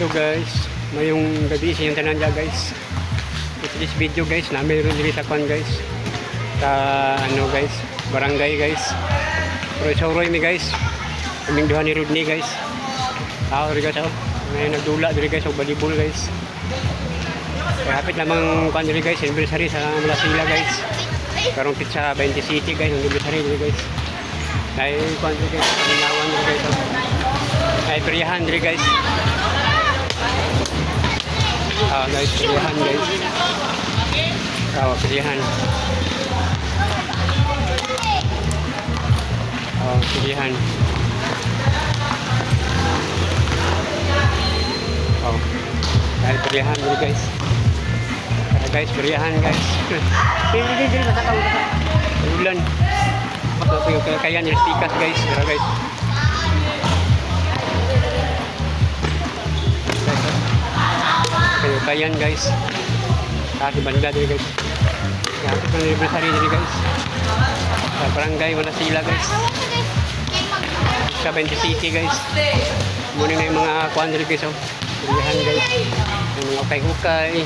Hello guys, mayong gabi sa inyong tanan dyan, guys. With this video guys, na mayroon diri sa kwan guys. Sa ano guys, barangay guys. Pero suroy mi guys. Kaming duha ni Rodney guys. Tao diri guys oh. May nagdula diri guys og volleyball guys. Kaya hapit lamang kwan diri guys, anniversary sa Malasila guys. Karong pizza 20 City guys, ang anniversary diri guys. Kay kwan diri guys, paminawan diri guys oh. Ay peryahan diri guys. Ah, guys, pilihan guys. Ah, pilihan. Ah, pilihan. Oh. Dahil pilihan dili guys. Tara guys, pilihan guys. Dili dili dili basta ka basta. Ulan. Ako kaya kaya ni stikas guys. Tara guys. Guys, oh. Kayo kayan guys. Sa banda dili guys. Kapit ng anniversary dili guys. Sa barangay Malasila guys. Sa 20 City guys. Muna na yung mga kuan dili guys oh. Pilihan guys. Yung mga ukay-ukay.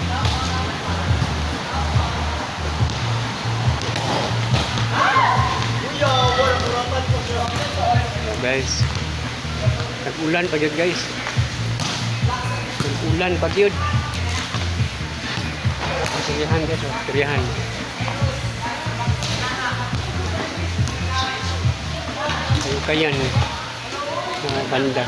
Guys. Nag-ulan pa gyud guys. Nag-ulan pa gyud. Pilihan guys oh. Pilihan. Kayo kayan mga banda.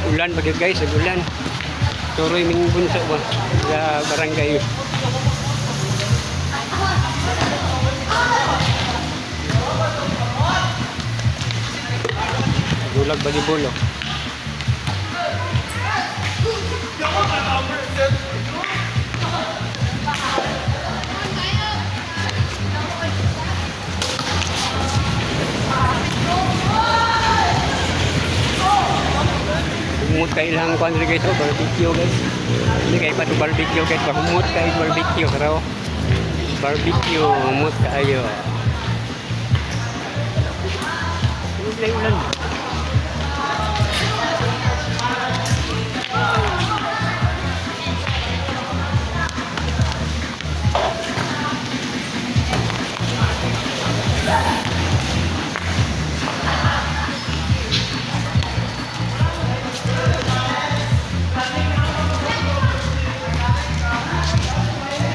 Ulan pa gyud guys, nag-ulan. Turoy ming bunso ba sa barangay. Dulag volleyball oh. Humot kay ilang kuan diri guys oh, barbecue guys. Hindi kay pa to barbecue guys, humot kay barbecue pero barbecue humot kaayo. Ulan ulan.